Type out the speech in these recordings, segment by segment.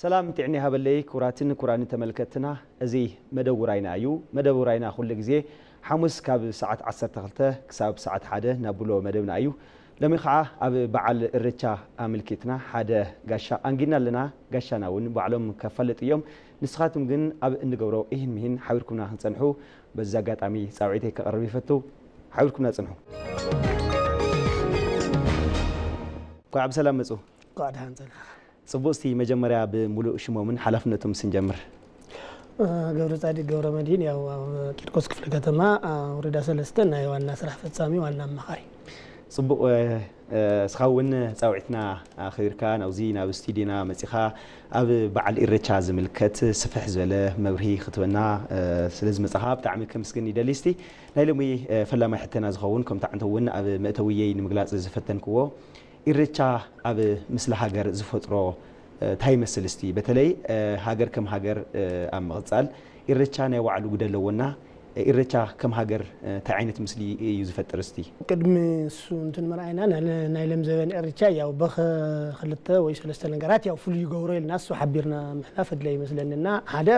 ሰላም ጥዕና ይሃበለይ ክቡራትን ክቡራን ተመልከትና፣ እዚ መደብ ውራይና እዩ። መደብ ውራይና ኩሉ ግዜ ሓሙስ ካብ ሰዓት ዓሰርተ ክልተ ክሳብ ሰዓት ሓደ ናብሎ መደብና እዩ። ሎሚ ከዓ ኣብ በዓል እርቻ ኣመልኪትና ሓደ ጋሻ ኣንጊድና ኣለና። ጋሻና እውን ባዕሎም ከፋልጥ እዮም። ንስኻትኩም ግን ኣብ እንገብሮ ይህን ምሂን ሓቢርኩምና ክንጸንሑ በዚ ኣጋጣሚ ጻውዒተይ ከቕርብ ይፈቱ። ሓቢርኩምና ጽንሑ። እንኳዕ ብሰላም መጹ። እንኳዕ ደሓን ጸናሕካ። ጽቡቕ፣ እስቲ መጀመርያ ብምሉእ ሽሞምን ሓላፍነቶም ስንጀምር። ገብረ ጻዲቅ ገብረ መድህን፣ ያው ኣብ ቂርቆስ ክፍለ ከተማ፣ አ፣ ወረዳ ሰለስተ ናይ ዋና ስራሕ ፈጻሚ ዋና ኣማኻሪ። ጽቡቕ፣ እ፣ እ፣ እስኻ እውን ጻውዒትና ኣኽቢርካ ናብዚ ናብ ስቱዲዮና መጺኻ ኣብ በዓል ኢሬቻ ዝምልከት ስፍሕ ዝበለ መብርሂ ክትበና፣ እ፣ ስለ ዝመጻኻ ብጣዕሚ ከምስግን ይደሊ። እስቲ ናይ ሎሚ፣ እ፣ ፈላማይ ሕተና ዝኸውን ከምቲ ዓንተ እውን ኣብ መእተውየይ ንምግላጽ ዝፈተንክዎ ኢሬቻ ኣብ ምስሊ ሃገር ዝፈጥሮ፣ እ፣ እንታይ ይመስል እስቲ? በተለይ፣ እ፣ ሃገር ከም ሃገር፣ እ፣ ኣብ ምቕጻል ኢሬቻ ናይ ባዕሉ ግደ ኣለዎና፣ እ፣ ኢሬቻ ከም ሃገር፣ እ፣ እንታይ ዓይነት ምስሊ እዩ ዝፈጥር እስቲ? ቅድሚ እሱ እንትን ምርኣይና፣ ናይ ለ-፣ ናይ ለምዘበን ኢሬቻ ያው በኸ ክልተ ወይ ሰለስተ ነገራት ያው ፍሉይ ይገብሮ ኢልና እሱ ሓቢርና ምሕላፍ ኣድላይ ይመስለኒ። እና ሓደ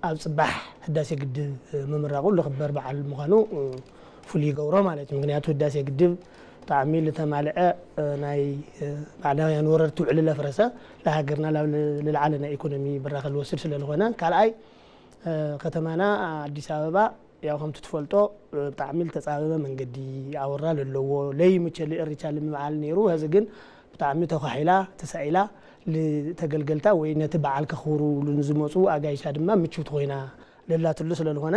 ኣብ ጽባሕ ህዳሴ ግድብ ምምራቑ ልኽበር በዓል ምዃኑ፣ እ፣ ፍሉይ ይገብሮ ማለት እዩ። ምክንያቱ ህዳሴ ግድብ ብጣዕሚ ልተማልዐ፣ እ፣ ናይ፣ እ፣ ባዕዳውያን ወረርቲ ውዕሊ ለፍረሰ፣ ለሃገርና ላብ ል-፣ ልልዓለ ናይ ኢኮኖሚ ብራኸ ልወስድ ስለ ልኾነ፣ ካልኣይ፣ እ፣ ከተማና ኣዲስ ኣበባ ያው ከምቲ ትፈልጦ፣ እ፣ ብጣዕሚ ልተጻበበ መንገዲ ኣወራ ለለዎ፣ ለይምቸ ልእርቻ ልምብዓል ነይሩ። ሀዚ ግን ብጣዕሚ ተኳሒላ፣ ተሳኢላ፣ ልተገልገልታ ወይ ነቲ በዓል ከኽብሩ ንዝመጹ ኣጋይሻ ድማ ምችውቲ ኮይና ለላትሉ ስለ ልኾነ፣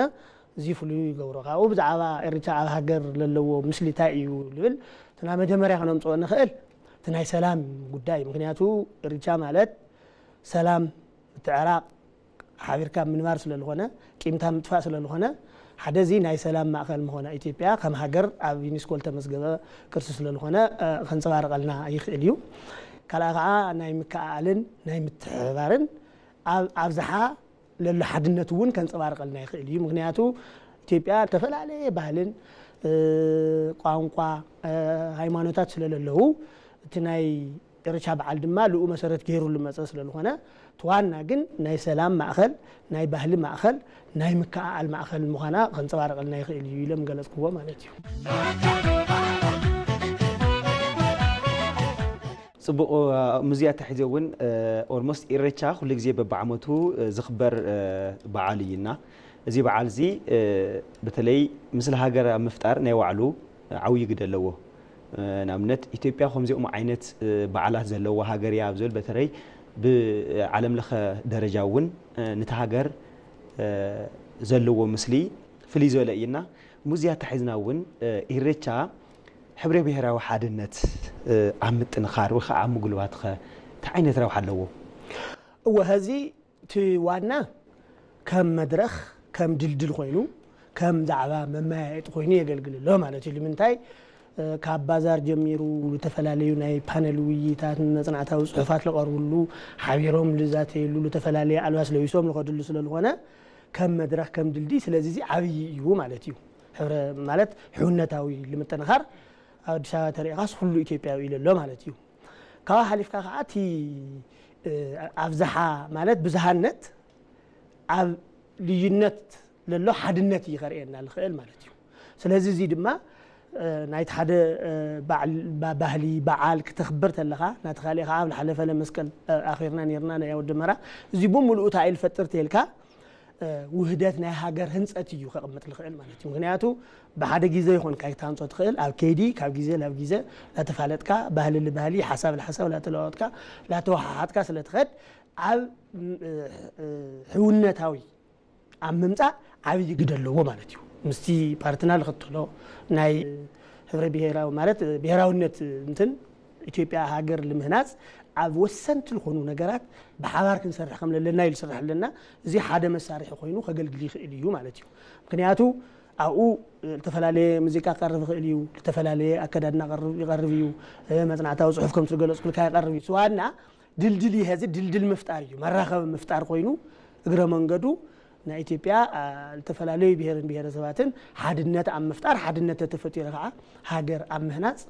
እዚ ፍሉይ ይገብሮ። ካብኡ ብዛዕባ ኢሬቻ ኣብ ሃገር ለለዎ ምስሊታይ እዩ ልብል፣ እቲ ናይ መጀመርያ ክነምጽኦ ንኽእል፣ እቲ ናይ ሰላም ጉዳይ እዩ። ምክንያቱ ኢሬቻ ማለት ሰላም፣ ምትዕራቕ፣ ሓቢርካ ምንባር ስለ ልኾነ፣ ቂምታ ምጥፋእ ስለ ልኾነ፣ ሓደ እዚ ናይ ሰላም ማእከል ምኾና ኢትዮጵያ ከም ሃገር ኣብ ዩኒስኮ ልተመዝገበ ቅርሲ ስለ ልኾነ፣ እ፣ ከንጸባርቐልና ይኽእል እዩ። ካልኣ ኸዓ ናይ ምክእኣልን ናይ ምትሕብባርን ኣብ ኣብዝሓ ለሎ ሓድነት እውን ከንጸባርቐልና ይኽእል እዩ። ምክንያቱ ኢትዮጵያ ዝተፈላለየ ባህልን፣ እ፣ ቋንቋ፣ እ፣ ሃይማኖታት ስለ ለለዉ፣ እቲ ናይ ኢሬቻ በዓል ድማ ልኡ መሰረት ገይሩ ልመጸ ስለ ዝኾነ፣ እቲ ዋና ግን ናይ ሰላም ማእኸል፣ ናይ ባህሊ ማእኸል፣ ናይ ምክእኣል ማእኸል ምዃና ከንጸባርቐልና ይኽእል እዩ ኢለ ምገለጽክዎ ማለት እዩ። ጽቡቕ፣ እ፣ ምስዚ ኣተሓሒዘ እውን፣ እ፣ ኦልሞስት ኢሬቻ ኩሉ ግዜ በብዓመቱ፣ እ፣ ዝኽበር፣ እ፣ በዓል እዩ እና፣ እዚ በዓል እዚ፣ እ፣ በተለይ ምስሊ ሃገር ኣብ ምፍጣር ናይ ባዕሉ ዓብዪ ግደ ኣለዎ። እ፣ ንኣብነት ኢትዮጵያ ከምዚኦም ዓይነት፣ እ፣ በዓላት ዘለዋ ሃገር እያ ኣብ ዝብል፣ በተለይ ብዓለም ለኸ ደረጃ እውን፣ እ፣ ነቲ ሃገር፣ እ፣ ዘለዎ ምስሊ ፍልይ ዝበለ እዩ እና፣ ምስዚ ኣተሓሒዝና እውን፣ እ፣ ኢሬቻ ሕብረ ብሄራዊ ሓድነት፣ እ፣ ኣብ ምጥንኻር ወይ ከዓ ኣብ ምጉልባትኸ እንታይ ዓይነት ረብሓ ኣለዎ? እወ፣ ሀዚ እቲ ዋና ከም መድረኽ፣ ከም ድልድል ኮይኑ፣ ከም ዛዕባ መመያየጢ ኮይኑ የገልግል ኣሎ ማለት እዩ። ንምንታይ? እ፣ ካብ ባዛር ጀሚሩ፣ ዝተፈላለዩ ናይ ፓነል ውይይታት፣ መጽናዕታዊ ጽሑፋት ልቐርብሉ፣ ሓቢሮም ልዛተየሉ፣ ዝተፈላለዩ ኣልባስ ለቢሶም ልኸድሉ ስለ ዝኾነ፣ ከም መድረኽ፣ ከም ድልድይ፣ ስለዚ እዚ ዓብዪ እዩ ማለት እዩ። ሕብረ-፣ ማለት ሕውነታዊ ልምጥንኻር ኣብ ኣዲስ ኣበባ ተሪእኻስ ኩሉ ኢትዮጵያዊ ኢሉ ኣሎ ማለት እዩ። ካብኡ ሓሊፍካ ከዓ እቲ፣ እ፣ ኣብዝሓ ማለት ብዝሃነት ኣብ ልዩነት ለሎ ሓድነት እዩ ከርእየና ልኽእል ማለት እዩ። ስለዚ እዚ ድማ፣ እ፣ ናይቲ ሓደ፣ እ፣ በዓል፣ ባ-፣ ባህሊ፣ በዓል ክተኽብር ተለኻ፣ ናቲ ካልእ ከዓ ኣብ ልሓለፈ ለመስቀል፣ እ፣ ኣኺርና ነይርና ናይ ወዲ መራ። እዚ ብምሉኡ እንታይ እዩ ልፈጥር ተልካ፣ እ፣ ውህደት ናይ ሃገር ህንጸት እዩ ከቕምጥ ልኽእል ማለት እዩ። ምክንያቱ ብሓደ ግዜ ይኾን ካይታንጾ ትኽእል፣ ኣብ ከይዲ ካብ ግዜ ናብ ግዜ ላተፋለጥካ፣ ባህሊ ልባህሊ፣ ሓሳብ ልሓሳብ ላተለዋወጥካ፣ ላተወሓሓጥካ ስለ ትኸድ፣ ኣብ፣ እ፣ እ፣ ሕውነታዊ ኣብ ምምጻእ ዓብዪ ግደ ኣለዎ ማለት እዩ። ምስቲ ፓርትና ልኽተሎ ናይ ሕብረ ብሄራዊ ማለት ብሄራውነት እንትን ኢትዮጵያ ሃገር ልምህናጽ ኣብ ወሰንቲ ልኾኑ ነገራት ብሓባር ክንሰርሕ ከም ለለና እዩ ልስራሕ ኣለና። እዚ ሓደ መሳርሒ ኮይኑ ከገልግል ይኽእል እዩ ማለት እዩ። ምክንያቱ ኣብኡ ዝተፈላለየ ሙዚቃ ክቐርብ ይኽእል እዩ፣ ዝተፈላለየ ኣከዳድና ቀርብ-፣ ይቐርብ እዩ፣ እ፣ መጽናዕታዊ ጽሑፍ ከም ዝገለጽኩልካ ይቐርብ እዩ። ስዋና ድልድል እዩ፣ ሀዚ ድልድል ምፍጣር እዩ፣ መራኸቢ ምፍጣር ኮይኑ እግረ መንገዱ ናይ ኢትዮጵያ፣ አ፣ ዝተፈላለዩ ብሄርን ብሄረሰባትን ሓድነት ኣብ ምፍጣር፣ ሓድነት ተተፈጢሩ ከዓ ሃገር ኣብ ምህናጽ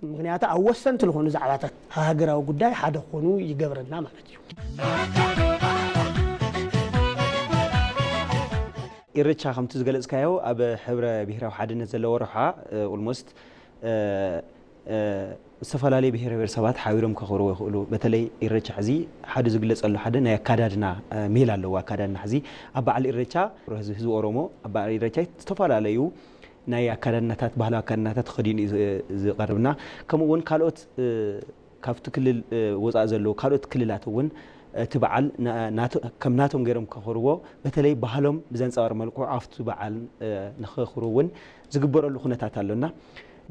ምክንያቱ ኣብ ወሰንቲ ዝኾኑ ዛዕባታት ሃገራዊ ጉዳይ ሓደ ክኾኑ ይገብረና ማለት እዩ። ኢሬቻ ከምቲ ዝገለጽካዮ ኣብ ሕብረ ብሄራዊ ሓድነት ዘለዎ ረብሓ ኦልሞስት ዝተፈላለዩ ብሄር ብሄረሰባት ሓቢሮም ከኽብርዎ ይኽእሉ። በተለይ ኢሬቻ ሕዚ ሓደ ዝግለጸሉ ሓደ ናይ ኣካዳድና ሜላ ኣለዎ። ኣካዳድና ሕዚ ኣብ በዓል ኢሬቻ ህዝቢ ኦሮሞ ኣብ በዓል ኢሬቻ ዝተፈላለዩ ናይ ኣካዳድናታት ባህላዊ ኣካዳድናታት ተኸዲኑ እዩ ዝቐርብና። ከምኡ እውን ካልኦት ካብቲ ክልል ወፃእ ዘለዉ ካልኦት ክልላት እውን እቲ በዓል ከም ናቶም ገይሮም ከኽብርዎ በተለይ ባህሎም ብዘንፀባር መልክዑ ኣብቲ በዓል ንኸኽብሩ እውን ዝግበረሉ ኩነታት ኣሎና።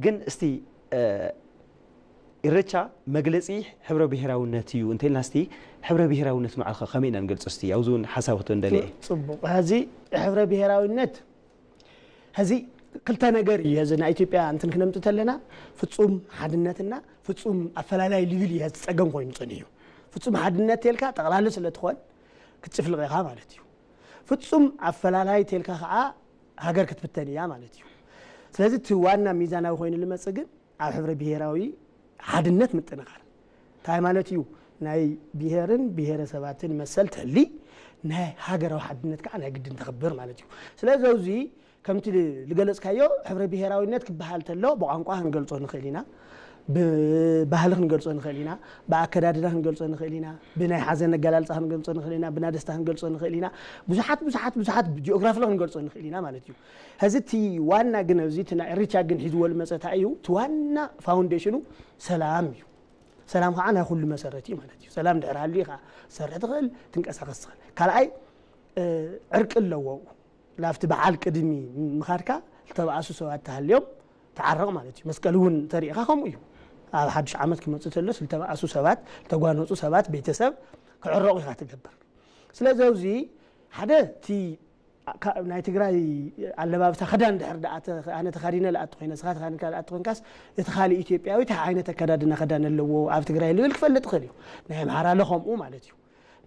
ግን እስቲ ኢሬቻ መግለፂ ሕብረ ብሄራውነት እዩ እንተልና እስቲ ሕብረ ብሄራውነት ንባዕልኻ ከመይ ኢና ንገልፆ? እስቲ ኣብዚ እውን ሓሳብ ክትህበኒ ደልየ እየ። ፅቡቕ። ሕዚ ሕብረ ብሄራዊነት ሕዚ ክልተ ነገር እዩ። ሕዚ ናይ ኢትዮጵያ እንትን ክነምፅ ተለና ፍፁም ሓድነትና ፍፁም ኣፈላላይ ልብል እዩ ሕዚ ፀገም ኮይኑ ፀኒሑ። ፍፁም ሓድነት ተልካ ጠቕላሊ ስለ ትኾን ክትጭፍልቕ ኢኻ ማለት እዩ። ፍፁም ኣፈላላይ ተልካ ከዓ ሃገር ክትብተን እያ ማለት እዩ። ስለዚ እቲ ዋና ሚዛናዊ ኮይኑ ልመፅእ ግን ኣብ ሕብረ ብሄራዊ ሓድነት ምጥንኻር እንታይ ማለት እዩ? ናይ ብሄርን ብሄረሰባትን መሰል ትሕሊ ናይ ሃገራዊ ሓድነት ከዓ ናይ ግድን ተኽብር ማለት እዩ። ስለዚ ኣብዚ ከምቲ ዝገለፅካዮ ሕብረ ብሄራዊነት ክበሃል ተሎ ብቋንቋ ክንገልፆ ንኽእል ኢና፣ ብባህሊ ክንገልፆ ንኽእል ኢና፣ ብኣከዳድና ክንገልፆ ንኽእል ኢና፣ ብናይ ሓዘን ኣገላልፃ ክንገልፆ ንኽእል ኢና፣ ብናደስታ ክንገልፆ ንኽእል ኢና፣ ብዙሓት ብዙሓት ብዙሓት ጂኦግራፊ ክንገልፆ ንኽእል ኢና ማለት እዩ። ሕዚ እቲ ዋና ግን ኣብዚ እቲ ናይ ኢሬቻ ግን ሒዝዎ ዝመፀ እንታይ እዩ? እቲ ዋና ፋውንዴሽኑ ሰላም እዩ። ሰላም ከዓ ናይ ኩሉ መሰረት እዩ ማለት እዩ። ሰላም ድሕር ሃልዩ ከዓ ትሰርሕ ትኽእል፣ ትንቀሳቐስ ትኽእል። ካልኣይ ዕርቂ ኣለዎ። ላብቲ በዓል ቅድሚ ምኻድካ ዝተባእሱ ሰባት ተሃልዮም ተዓረቕ ማለት እዩ። መስቀል እውን ተሪእኻ ከምኡ እዩ። ኣብ ሓዱሽ ዓመት ክመፅእ ተሎስ ዝተባእሱ ሰባት ዝተጓነፁ ሰባት ቤተሰብ ክዕረቑ ኢኻ ትገብር። ስለዚ ኣብዚ ሓደ እቲ ናይ ትግራይ ኣለባብሳ ክዳን ድሕር ኣነ ተኻዲነ ልኣት ኮይነ ስኻ ተኻዲንካ ልኣት ኮይንካስ እቲ ካልእ ኢትዮጵያዊ እንታይ ዓይነት ኣከዳድና ክዳን ኣለዎ ኣብ ትግራይ ልብል ክፈልጥ ይኽእል እዩ። ናይ ኣምሓራ ለ ከምኡ ማለት እዩ።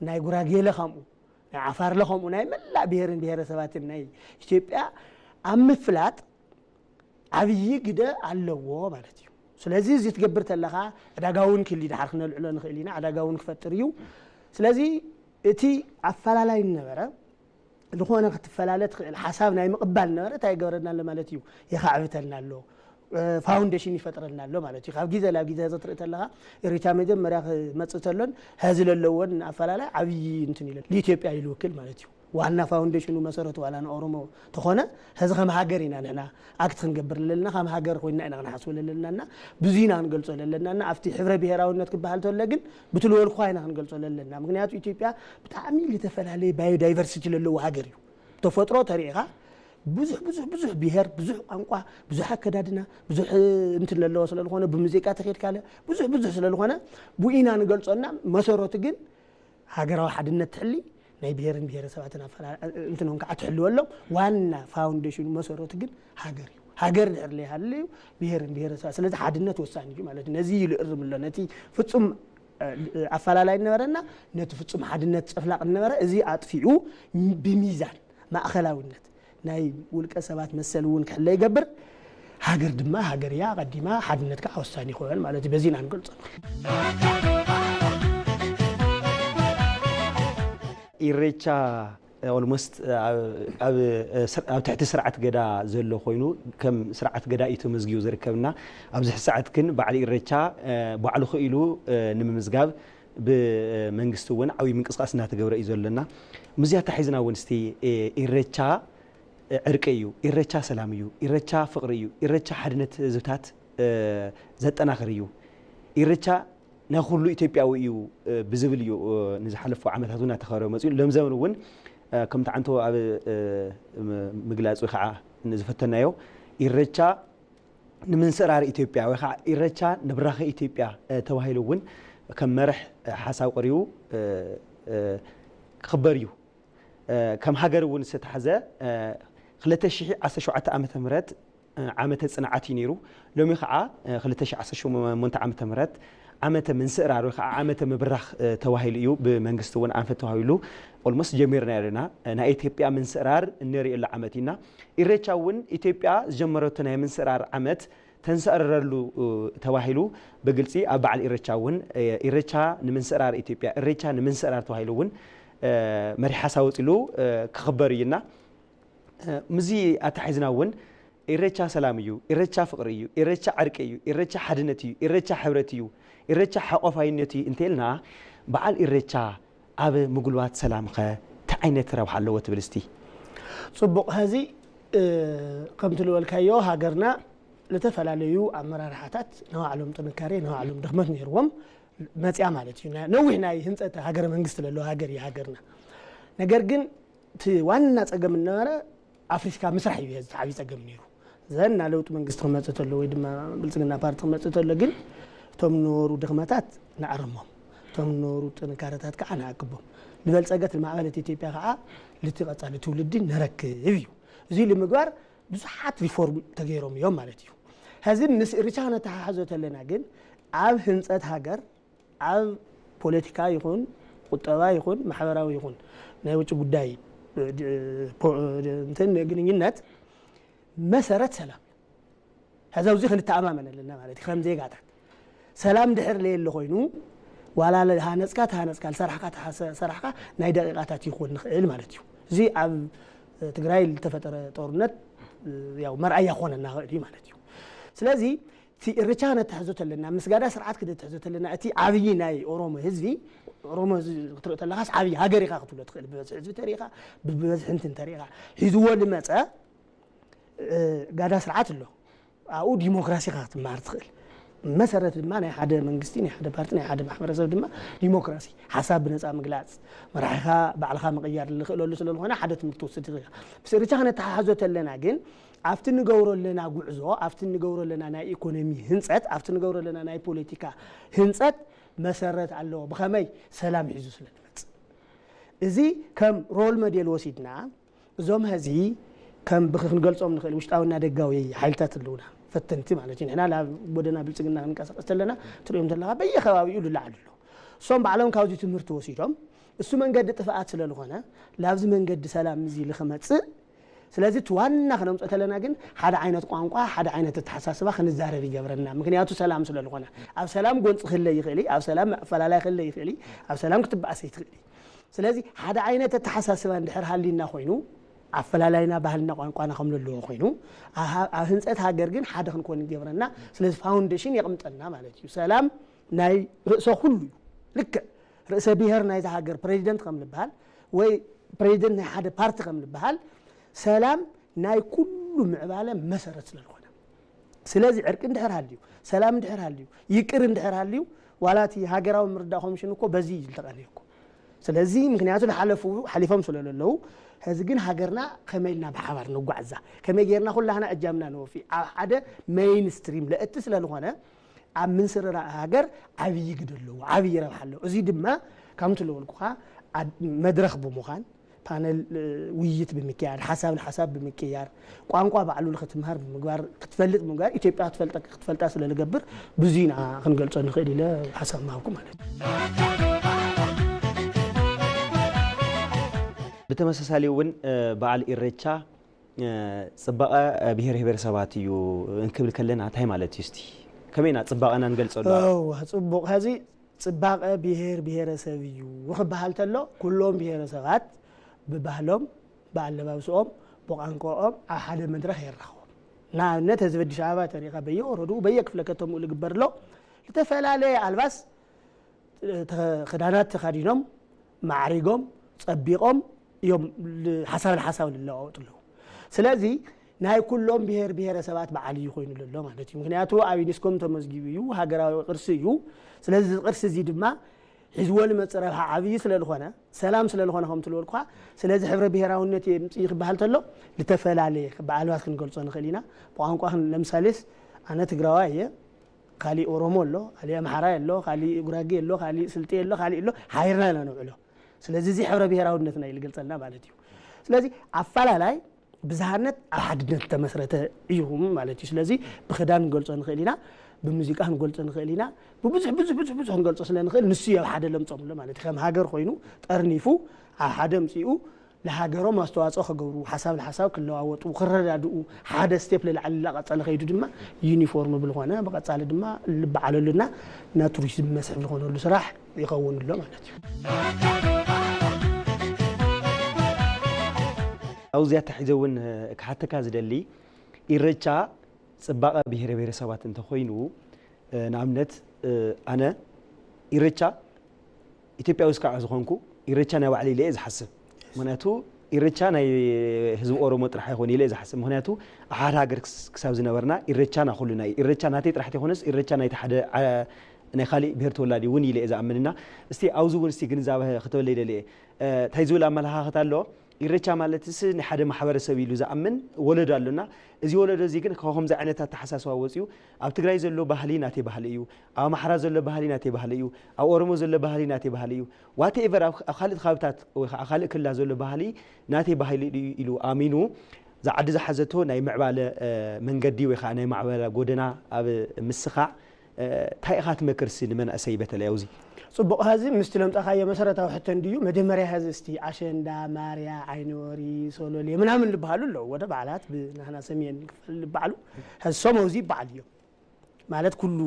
ናይ ጉራጌ ለ ከምኡ ናይ ዓፋር ለ ከምኡ ናይ መላእ ብሄርን ብሄረሰባትን ናይ ኢትዮጵያ ኣብ ምፍላጥ ዓብዪ ግደ ኣለዎ ማለት እዩ። ስለዚ እዚ ትገብር ተለኻ ዕዳጋ እውን ክሊ ድሓር ክነልዕሎ ንኽእል ኢና። ዕዳጋ እውን ክፈጥር እዩ። ስለዚ እቲ ኣፈላላይ ነበረ ዝኾነ ክትፈላለ ትኽእል ሓሳብ ናይ ምቕባል ነበረ እንታይ ይገብረና ኣሎ ማለት እዩ። የኻዕብተልና ኣሎ። ፋውንዴሽን ይፈጥረልና ኣሎ ማለት እዩ። ካብ ግዜ ናብ ግዜ እዚ ትርኢ ተለኻ ኢሬቻ መጀመርያ ክመፅእ ተሎን ሀዚ ለለዎን ኣፈላላይ ዓብዪ እንትን ኢለ ንኢትዮጵያ እዩ ዝውክል ማለት እዩ። ዋና ፋውንዴሽኑ መሰረቱ ዋላ ንኦሮሞ ተኾነ ሀዚ ከም ሃገር ኢና ንሕና ኣክት ክንገብር ለለና ከም ሃገር ኮይና ኢና ክንሓስብ ለለና እና ብዙ ኢና ክንገልፆ ለለና እና ኣብቲ ሕብረ ብሄራውነት ክበሃል ተሎ ግን ብትልወልኳ ኢና ክንገልፆ ለለና። ምክንያቱ ኢትዮጵያ ብጣዕሚ ዝተፈላለየ ባዮዳይቨርሲቲ ለለዎ ሃገር እዩ። ተፈጥሮ ተሪእኻ ብዙሕ ብዙሕ ብዙሕ ብሄር ብዙሕ ቋንቋ ብዙሕ ኣከዳድና ብዙሕ እንትን ለለዎ ስለዝኾነ ብሙዚቃ ተኸድካለ ብዙሕ ብዙሕ ስለዝኾነ ብኢና ንገልፆና መሰረቱ ግን ሃገራዊ ሓድነት ትሕሊ ናይ ብሄርን ብሄረሰባትን ኣፈላ እንትኖም ከዓ ትሕልወሎም ዋና ፋውንዴሽኑ መሰረቱ ግን ሃገር እዩ። ሃገር ድሕር ለይሃለዩ ብሄርን ብሄረሰባት ስለዚ ሓድነት ወሳኒ እዩ ማለት እዩ። ነዚ እዩ ልእርም ኣሎ ነቲ ፍፁም ኣፈላላይ ነበረና ነቲ ፍፁም ሓድነት ጨፍላቕ ነበረ እዚ ኣጥፊኡ ብሚዛን ማእኸላውነት ናይ ውልቀ ሰባት መሰል እውን ክሕለ ይገብር። ሃገር ድማ ሃገር እያ ቀዲማ ሓድነት ከዓ ወሳኒ ይኸውን ማለት እዩ። በዚ ኢና ንገልፆ። ኢሬቻ ኦልሞስት ኣብ ትሕቲ ስርዓት ገዳ ዘሎ ኮይኑ ከም ስርዓት ገዳ እዩ ተመዝጊቡ ዝርከብና ኣብዚ ሰዓት ግን በዓል ኢሬቻ ባዕሉ ክኢሉ ንምምዝጋብ ብመንግስቲ እውን ዓብዪ ምንቅስቃስ እናተገብረ እዩ ዘለና። ምስዚኣ ተሓሒዝና እውን እስቲ ኢሬቻ ዕርቂ እዩ፣ ኢሬቻ ሰላም እዩ፣ ኢሬቻ ፍቕሪ እዩ፣ ኢሬቻ ሓድነት ህዝብታት ዘጠናኽር እዩ፣ ኢሬቻ ናይ ኩሉ ኢትዮጵያዊ እዩ ብዝብል እዩ ንዝሓለፉ ዓመታት እውን እናተኸበረ መፅኡ። ሎም ዘመን እውን ከምቲ ዓንቶ ኣብ ምግላፅ ወይ ከዓ ዝፈተናዮ ኢሬቻ ንምንስራር ኢትዮጵያ ወይ ከዓ ኢሬቻ ንብራኸ ኢትዮጵያ ተባሂሉ እውን ከም መርሕ ሓሳብ ቀሪቡ ክኽበር እዩ። ከም ሃገር እውን ዝተታሕዘ ክልተ ሽሕ ዓሰርተ ሸውዓተ ዓመተ ምህረት ዓመተ ፅንዓት እዩ ነይሩ። ሎሚ ከዓ ክልተ ሽሕ ዓሰርተ ሸሞንተ ዓመተ ምህረት ዓመተ ምንስእራር ወይ ከዓ ዓመተ ምብራኽ ተባሂሉ እዩ ብመንግስቲ እውን ኣንፈት ተባሂሉ ኦልሞስት ጀሚርና ኣለና። ናይ ኢትዮጵያ ምንስእራር እነርእየሉ ዓመት ኢና። ኢሬቻ እውን ኢትዮጵያ ዝጀመረቶ ናይ ምንስእራር ዓመት ተንሰዕርረሉ ተባሂሉ ብግልፂ ኣብ በዓል ኢሬቻ እውን ኢሬቻ ንምንስዕራር ኢትዮጵያ፣ ኢሬቻ ንምንስዕራር ተባሂሉ እውን መሪሕ ሓሳብ ወፂሉ ክኽበር እዩና። ምዚ ኣተሓሒዝና እውን ኢሬቻ ሰላም እዩ፣ ኢሬቻ ፍቕሪ እዩ፣ ኢሬቻ ዕርቂ እዩ፣ ኢሬቻ ሓድነት እዩ፣ ኢሬቻ ሕብረት እዩ፣ ኢሬቻ ሓቆፋይነት እዩ እንተልና በዓል ኢሬቻ ኣብ ምጉልባት ሰላም ኸ እንታይ ዓይነት ረብሓ ኣለዎ ትብል እስቲ? ፅቡቕ። ሀዚ ከምቲ ዝበልካዮ ሃገርና ዝተፈላለዩ ኣመራርሓታት ናይ ባዕሎም ጥንካሬ ናይ ባዕሎም ድኽመት ነይርዎም መፅያ ማለት እዩ። ነዊሕ ናይ ህንፀት ሃገረ መንግስቲ ለለዎ ሃገር እዩ ሃገርና። ነገር ግን እቲ ዋና ፀገም እናበረ ኣፍሪካ ምስራሕ እዩ እዚ ዓብዪ ፀገም ነይሩ። ዘና ለውጢ መንግስቲ ክመፅእ ተሎ ወይ ድማ ብልፅግና ፓርቲ ክመፅእ ተሎ ግን እቶም ነበሩ ድኽመታት ንኣረሞም፣ እቶም ነበሩ ጥንካረታት ከዓ ንኣቅቦም፣ ንበልፀገት ንማዕበለት ኢትዮጵያ ከዓ ልቲ ቀፃሊ ትውልዲ ነረክብ እዩ። እዚ ንምግባር ብዙሓት ሪፎርም ተገይሮም እዮም ማለት እዩ። ሕዚ ምስ እርቻ ነተሓሕዞ ተለና ግን ኣብ ህንፀት ሃገር ኣብ ፖለቲካ ይኹን ቁጠባ ይኹን ማሕበራዊ ይኹን ናይ ውጭ ጉዳይ እንትን ግንኙነት መሰረት ሰላም እዩ። ሕዚ ኣብዚ ክንተኣማመን ኣለና ማለት እዩ። ከም ዜጋታት ሰላም ድሕር ለየለ ኮይኑ ዋላ ሃነፅካ ተሃነፅካ ዝሰራሕካ ተሰራሕካ ናይ ደቂቃታት ይኾን ንኽእል ማለት እዩ። እዚ ኣብ ትግራይ ዝተፈጠረ ጦርነት ያው መርኣያ ክኾነና ክእል እዩ ማለት እዩ። ስለዚ እቲ እርቻ ነትሕዞ ተለና ምስ ጋዳ ስርዓት ክነትሕዞ ተለና እቲ ዓብዪ ናይ ኦሮሞ ህዝቢ ኦሮሞ ክትርኢ ተለካስ ዓብዪ ሃገር ኢኻ ክትብሎ ትኽእል ብበዝሒ ህዝቢ ተሪኢኻ ብበዝሒ እንትን ተሪኢኻ ሒዝዎ ልመፀ ጋዳ ስርዓት ኣሎ ኣብኡ ዲሞክራሲ ኢኻ ክትመሃር ትኽእል መሰረት ድማ ናይ ሓደ መንግስቲ ናይ ሓደ ፓርቲ ናይ ሓደ ማሕበረሰብ ድማ ዲሞክራሲ ሓሳብ ብነፃ ምግላፅ መራሒኻ ባዕልኻ ምቕያር ልኽእለሉ ስለዝኾነ ሓደ ትምህርቲ ወስድ ትኽእል ምስ እርቻ ክነተሓሓዞ ተለና ግን ኣብቲ ንገብሮ ኣለና ጉዕዞ ኣብቲ ንገብሮ ኣለና ናይ ኢኮኖሚ ህንፀት ኣብቲ ንገብሮ ኣለና ናይ ፖለቲካ ህንፀት መሰረት ኣለዎ ብኸመይ ሰላም ሒዙ ስለ ዝመፅእ እዚ ከም ሮል መዴል ወሲድና እዞም ሀዚ ከም ብክ ክንገልፆም ንኽእል ውሽጣዊና ደጋዊ ሓይልታት ኣለውና ፈተንቲ ማለት እዩ ንሕና ናብ ጎደና ብልፅግና ክንቀሳቀስ ተለና ትሪኦም ተለካ በየከባቢኡ ልላዓሉ ኣሎ እሶም ባዕሎም ካብዚ ትምህርቲ ወሲዶም እሱ መንገዲ ጥፍኣት ስለ ዝኾነ ላብዚ መንገዲ ሰላም እዚ ልክመፅእ ስለዚ እቲ ዋና ክነምፅኦ ተለና ግን ሓደ ዓይነት ቋንቋ ሓደ ዓይነት ኣተሓሳስባ ክንዛረብ ይገብረና ምክንያቱ ሰላም ስለ ዝኾነ ኣብ ሰላም ጎንፂ ክለ ይኽእል ኣብ ሰላም ኣፈላላይ ክለ ይኽእል ኣብ ሰላም ክትበኣስ ይትኽእል ስለዚ ሓደ ዓይነት ኣተሓሳስባ እንድሕር ሃልዩና ኮይኑ ኣፈላላይና ባህልና ቋንቋና ከም ዘለዎ ኮይኑ ኣብ ህንፀት ሃገር ግን ሓደ ክንኮን ይገብረና ስለዚ ፋውንዴሽን የቕምጠና ማለት እዩ ሰላም ናይ ርእሰ ኩሉ እዩ ልክዕ ርእሰ ብሄር ናይዚ ሃገር ፕሬዚደንት ከም ንበሃል ወይ ፕሬዚደንት ናይ ሓደ ፓርቲ ከም ንበሃል ሰላም ናይ ኩሉ ምዕባለ መሰረት ስለ ዝኾነ ስለዚ ዕርቂ እንድሕር ሃልዩ ሰላም እንድሕር ሃልዩ ይቅር እንድሕር ሃልዩ ዋላ እቲ ሃገራዊ ምርዳእ ኮሚሽን እኮ በዚ እዩ ዝተቐነየ እኮ ስለዚ ምክንያቱ ዝሓለፉ ሓሊፎም ስለ ዘለዉ ሕዚ ግን ሃገርና ከመይ ኢልና ብሓባር ንጓዕዛ ከመይ ጌርና ኩላህና እጃምና ንወፊ ኣብ ሓደ ሜይንስትሪም ለእቲ ስለ ዝኾነ ኣብ ምንስርራ ሃገር ዓብዪ ግደ ኣለዎ ዓብዪ ረብሓ ኣለዎ እዚ ድማ ከምቲ ዝበልኩኻ መድረኽ ብምዃን ፓነል ውይይት ብምክያድ ሓሳብ ንሓሳብ ብምቅያር ቋንቋ ባዕሉ ንክትምሃር ብምግባር ክትፈልጥ ብምግባር ኢትዮጵያ ክትፈልጠ ክትፈልጣ ስለ ዝገብር ብዙ ኢና ክንገልጾ ንኽእል ኢለ ሓሳብ ምሃብኩ ማለት እዩ ብተመሳሳሊ እውን በዓል ኢሬቻ ፅባቐ ብሄር ብሄረሰባት እዩ እንክብል ከለና እንታይ ማለት እዩ እስቲ ከመይና ፅባቐና ንገልፀሉ እዋ ፅቡቕ ሀዚ ፅባቐ ብሄር ብሄረሰብ እዩ ክበሃል ተሎ ኩሎም ብሄረሰባት ብባህሎም ብኣለባብስኦም ብቋንቋኦም ኣብ ሓደ መድረኽ የራኽቦም ንኣብነት ህዝቢ ኣዲስ ኣበባ ተሪኻ በየወረድኡ በየክፍለ ከተምኡ ዝግበር ኣሎ ዝተፈላለየ ኣልባስ ክዳናት ተኸዲኖም ማዕሪጎም ፀቢቖም እዮም ሓሳብ ንሓሳብ ዝለዋወጡ ኣለዉ ስለዚ ናይ ኩሎም ብሄር ብሄረሰባት በዓል እዩ ኮይኑ ዘሎ ማለት እዩ ምክንያቱ ኣብ ዩኒስኮም ተመዝጊቡ እዩ ሃገራዊ ቅርሲ እዩ ስለዚ እዚ ቅርሲ እዚ ድማ ሒዝዎ ልመፅእ ረብሓ ዓብዪ ስለ ዝኾነ ሰላም ስለ ዝኾነ ከም ትልበልኳ ስለዚ ሕብረ ብሄራውነት የምፅእ ክበሃል ተሎ ዝተፈላለየ ብኣልባት ክንገልፆ ንኽእል ኢና ብቋንቋ ለምሳሌስ ኣነ ትግራዋ እየ ካሊእ ኦሮሞ ኣሎ ካሊእ ኣምሓራይ ኣሎ ካሊእ ጉራጌ ኣሎ ካሊእ ስልጤ ኣሎ ካሊእ ኣሎ ሓይርና ኢና ንውዕሎ ስለዚ እዚ ሕብረ ብሄራውነትና እዩ ዝገልፀልና ማለት እዩ ስለዚ ኣፈላላይ ብዝሃነት ኣብ ሓድነት ዝተመስረተ እዩ ማለት እዩ ስለዚ ብክዳን ክንገልፆ ንኽእል ኢና ብሙዚቃ ክንገልፆ ንኽእል ኢና ብብዙሕ ብዙሕ ብዙሕ ብዙሕ ክንገልፆ ስለ ንኽእል ንሱ እዩ ኣብ ሓደ ለምፆም ኣሎ ማለት እዩ ከም ሃገር ኮይኑ ጠርኒፉ ኣብ ሓደ ምፅኡ ለሃገሮም ኣስተዋፅኦ ከገብሩ፣ ሓሳብ ለሓሳብ ክለዋወጡ፣ ክረዳድኡ፣ ሓደ ስቴፕ ለላዕሊ ላቐፀለ ከይዱ ድማ ዩኒፎርም ብልኾነ ብቐፃሊ ድማ ልበዓለሉና ናብ ቱሪዝም መስሕብ ዝኾነሉ ስራሕ ይኸውን ኣሎ ማለት እዩ። ኣብዚኣ ተሒዘ እውን ክሓተካ ዝደሊ ኢረቻ ፅባቐ ብሄረ ብሄረሰባት እንተኮይኑ ንኣብነት ኣነ ኢረቻ ኢትዮጵያዊ እስካዕ ዝኾንኩ ኢረቻ ናይ ባዕለ ኢለ እየ ዝሓስብ። ምክንያቱ ኢረቻ ናይ ህዝቢ ኦሮሞ ጥራሕ ኣይኮን ኢለ እየ ዝሓስብ። ምክንያቱ ኣብ ሓደ ሃገር ክሳብ ዝነበርና ኢረቻ ናይ ኩሉና እዩ። ኢረቻ ናተይ ጥራሕ ተይኮነስ ኢረቻ ናይቲ ሓደ ናይ ካሊእ ብሄር ተወላዲ እውን ኢለ እየ ዝኣምንና። እስቲ ኣብዚ እውን እስቲ ግንዛበ ክትበለይ ደልየ። እንታይ ዝብል ኣመለኻኽታ ኣሎ? ኢሬቻ ማለትስ ንሓደ ማሕበረሰብ ኢሉ ዝኣምን ወለዶ ኣሎና። እዚ ወለዶ እዚ ግን ካብ ከምዚ ዓይነት ኣተሓሳስባ ወፂኡ ኣብ ትግራይ ዘሎ ባህሊ ናተይ ባህሊ እዩ፣ ኣብ ኣምሓራ ዘሎ ባህሊ ናተይ ባህሊ እዩ፣ ኣብ ኦሮሞ ዘሎ ባህሊ ናተይ ባህሊ እዩ፣ ዋትኤቨር ኣብ ካልእ ከባብታት ወይ ከዓ ካልእ ክልላት ዘሎ ባህሊ ናተይ ባህሊ እዩ ኢሉ ኣሚኑ ዝዓዲ ዝሓዘቶ ናይ ምዕባለ መንገዲ ወይ ከዓ ናይ ማዕበላ ጎደና ኣብ ምስኻዕ እንታይ ኢኻ ትመክርሲ ንመናእሰይ በተለይ ኣብዚ? ፅቡቕ። ሀዚ ምስቲ ለምጣኻዮ መሰረታዊ ሕቶ እንድዩ። መጀመርያ ሀዚ እስቲ ኣሸንዳ፣ ማርያ፣ ዓይኒ ወሪ፣ ሶሎሌ ምናምን ልበሃሉ ኣለዉ። ወደ በዓላት ብናህና ሰሜን ክፋል ልበዓሉ ሀዚ ሶም ኣብዚ ይበዓል እዮም። ማለት ኩሉ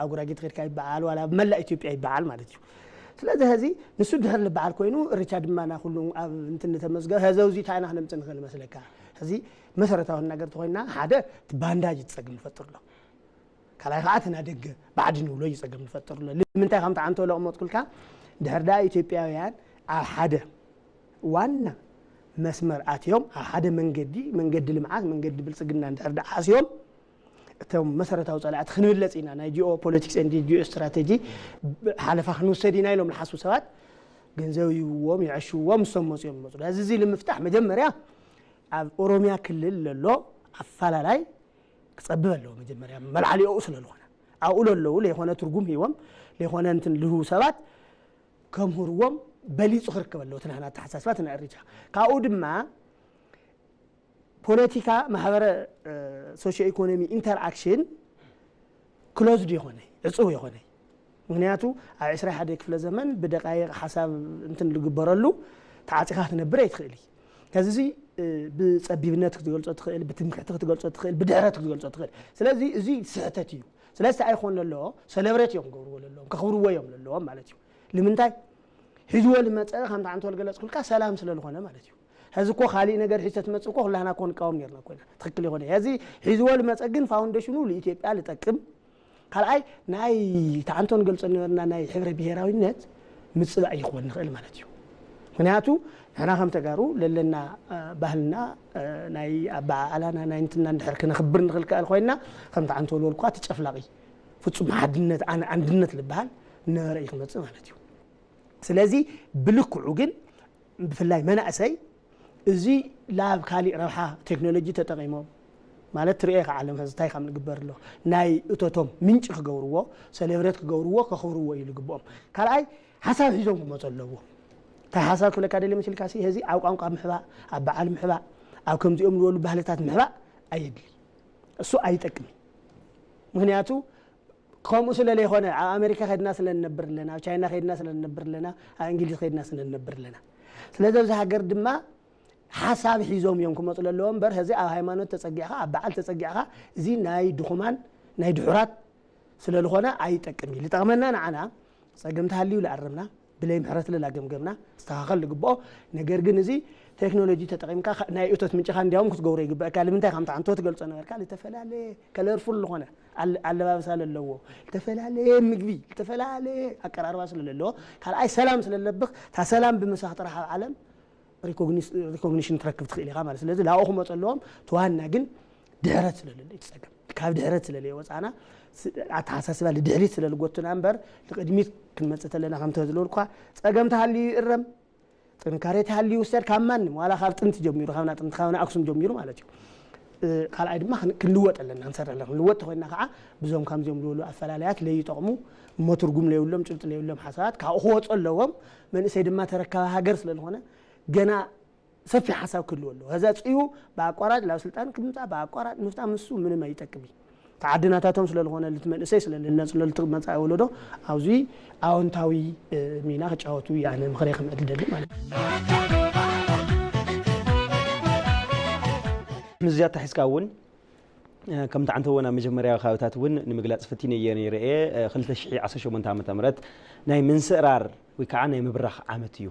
ኣብ ጉራጌ ተኸድካ ይበዓል፣ ዋላ ኣብ መላእ ኢትዮጵያ ይበዓል ማለት እዩ። ስለዚ ሀዚ ንሱ ድሕር ልበዓል ኮይኑ እርቻ ድማ ና ኩሉ ኣብ እንትን ተመዝገብ ሀዚ ኣብዚ እንታይ ኢና ክነምፅእ ንኽእል መስለካ? ሀዚ መሰረታዊ ነገር ተኾይና ሓደ ባንዳጅ ትፀግም ንፈጥር ኣሎ። ካልኣይ ከዓ እቲ ናደገ ባዕዲ ንብሎ እዩ ፀገም ንፈጥር ኣሎ። ንምንታይ ከምቲ ዓንቶ ለቕመጥኩልካ ድሕር ደኣ ኢትዮጵያውያን ኣብ ሓደ ዋና መስመር ኣትዮም ኣብ ሓደ መንገዲ መንገዲ ልምዓት መንገዲ ብልፅግና እንድሕር ደኣ ሓስዮም እቶም መሰረታዊ ፀላእቲ ክንብለፅ ኢና ናይ ጂኦ ፖለቲክስ ን ጂኦ ስትራቴጂ ሓለፋ ክንውሰድ ኢና ኢሎም ዝሓስቡ ሰባት ገንዘብ ይብዎም ይዕሽዎም ንሶም መፅኦም ይመፁ። እዚ እዚ ንምፍታሕ መጀመርያ ኣብ ኦሮሚያ ክልል ለሎ ኣፈላላይ ክፀብብ ኣለዎ። መጀመርያ መልዓሊኡ ስለ ዝኾነ ኣብኡ ለለዉ ለይኮነ ትርጉም ሂቦም ለይኮነ እንትን ልህቡ ሰባት ከምህርዎም በሊፁ ክርከብ ኣለዎ። እቲ ናህና ኣተሓሳስባ እቲ ናይ እርቻ ካብኡ ድማ ፖለቲካ ማሕበረ ሶሽዮ ኢኮኖሚ ኢንተርኣክሽን ክሎዝድ የኾነ ዕፁው የኾነ ምክንያቱ ኣብ ዕስራ ሓደ ክፍለ ዘመን ብደቃይቕ ሓሳብ እንትን ዝግበረሉ ተዓፂኻ ክትነብር ኣይትኽእል እዩ። ከዚ እዚ ብፀቢብነት ክትገልፆ ትኽእል፣ ብትምክሕቲ ክትገልፆ ትኽእል፣ ብድሕረት ክትገልፆ ትኽእል። ስለዚ እዚ ስሕተት እዩ። ስለዚ ኣይኮን ለለዎ ሰለብሬት እዮም ክገብርዎ ለለዎም ከኽብርዎ እዮም ለለዎም ማለት እዩ። ንምንታይ ሒዝዎ ዝመፀ ከምቲ ዓንቶ ዝገለፅኩልካ ሰላም ስለ ዝኾነ ማለት እዩ። ሕዚ እኮ ካሊእ ነገር ሒዝተ ትመፅእ እኮ ኩላህና እኮ ንቃወም ነርና እኮ ኢና። ትኽክል ይኾነ ሕዚ ሒዝዎ ዝመፀ ግን ፋውንዴሽኑ ንኢትዮጵያ ዝጠቅም ካልኣይ ናይ ተዓንቶ ንገልፆ ነበርና ናይ ሕብረ ብሄራዊነት ምፅባእ ይኽወን ንኽእል ማለት እዩ። ምክንያቱ ንሕና ከም ተጋሩ ለለና ባህልና ናይ ኣበዓዕላና ናይ እንትና እንድሕር ክነኽብር ንኽእል ከኣል ኮይንና ከም ተዓንቶ ዝበልኳ እቲ ጨፍላቂ ፍፁም ሓድነት ኣነ ኣንድነት ዝበሃል ነበረ እዩ ክመፅእ ማለት እዩ። ስለዚ ብልክዑ ግን ብፍላይ መናእሰይ እዚ ላብ ካሊእ ረብሓ ቴክኖሎጂ ተጠቒሞም ማለት ትሪኦ ኢኻ ዓለም ኸዚ እንታይ ከም ንግበር ኣሎ ናይ እቶቶም ምንጪ ክገብርዎ ሰሌብሬት ክገብርዎ ከኽብርዎ እዩ ዝግብኦም። ካልኣይ ሓሳብ ሒዞም ክመፁ ኣለዎ። እንታይ ሓሳብ ክብለካ ደልየ መሲልካ ሲ ሀዚ ኣብ ቋንቋ ምሕባእ ኣብ በዓል ምሕባእ ኣብ ከምዚኦም ዝበሉ ባህልታት ምሕባእ ኣየድሊ እሱ ኣይጠቅምን። ምክንያቱ ከምኡ ስለ ዘይኮነ ኣብ ኣሜሪካ ከድና ስለ ንነብር ኣለና፣ ኣብ ቻይና ከድና ስለ ንነብር ኣለና፣ ኣብ እንግሊዝ ከድና ስለ ንነብር ኣለና። ስለዚ ኣብዚ ሃገር ድማ ሓሳብ ሒዞም እዮም ክመፁ ለለዎ እምበር ሕዚ ኣብ ሃይማኖት ተፀጊዕካ ኣብ በዓል ተፀጊዕካ እዚ ናይ ድኹማን ናይ ድሑራት ስለ ዝኾነ ኣይጠቅም እዩ። ዝጠቕመና ንዓና ፀገም ተሃልዩ ለኣረምና ብለይ ምሕረት ለላገምገምና ዝተኻኸል ዝግብኦ ነገር ግን እዚ ቴክኖሎጂ ተጠቒምካ ናይ እቶት ምንጭኻ እንዲያውም ክትገብሮ ይግበእካ። ንምንታይ ከምቲ ዓንቶ ትገልፆ ነበርካ ዝተፈላለየ ከለርፉል ዝኾነ ኣለባብሳ ለለዎ ዝተፈላለየ ምግቢ ዝተፈላለየ ኣቀራርባ ስለ ለለዎ ካልኣይ ሰላም ስለ ለብኽ እታ ሰላም ብምሳኽ ጥራሕ ኣብ ዓለም ሪኮግኒሽን ትረክብ ትኽእል ኢኻ ማለት ስለዚ ላብኡ ክመፁ ኣለዎም። ተዋና ግን ድሕረት ስለለለ እዩ ፀገም ካብ ድሕረት ስለለየ ወፃና ኣተሓሳስባ ልድሕሪት ስለ ልጎቱና እምበር ልቅድሚት ክንመፅእ ተለና ከምተ ዝለልኳ ፀገም ተሃልዩ ይእረም ጥንካሬ ተሃልዩ ይውሰድ ካብ ማንም ዋላ ካብ ጥንቲ ጀሚሩ ካብና ጥንቲ ካብና ኣክሱም ጀሚሩ ማለት እዩ። ካልኣይ ድማ ክንልወጥ ኣለና ክንሰርሕ ኣለና ክንልወጥ ተኮይና ከዓ ብዞም ከምዚኦም ዝበሉ ኣፈላለያት ለይጠቕሙ እሞ ትርጉም ለይብሎም ጭብጢ ለይብሎም ሓሳባት ካብኡ ክወፁ ኣለዎም። መንእሰይ ድማ ተረካቢ ሃገር ስለዝኾነ ገና ሰፊሕ ሓሳብ ክህልዎ ኣለዎ። ከዛ ፅዩ ብኣቋራጭ ናብ ስልጣን ክምፃእ ብኣቋራጭ ምፍጣ ምሱ ምንም ኣይጠቅም እዩ። ተዓዲ ናታቶም ስለዝኾነ ልቲ መንእሰይ ስለልነፅለሉ መፃኢ ወለዶ ኣብዚ ኣዎንታዊ ሚና ክጫወቱ ኣነ ምኽረ ክምዕድ ደሊ ማለት እዩ። ምስዚ ኣታሒዝካ እውን ከምቲ ዓንተዎ ናብ መጀመርያ ከባብታት እውን ንምግላፅ ፈቲነ እየ ነይረ እየ። ክልተ ሽሕ ዓሰርተ ሸሞንተ ዓመተ ምህረት ናይ ምንስእራር ወይ ከዓ ናይ ምብራኽ ዓመት እዩ።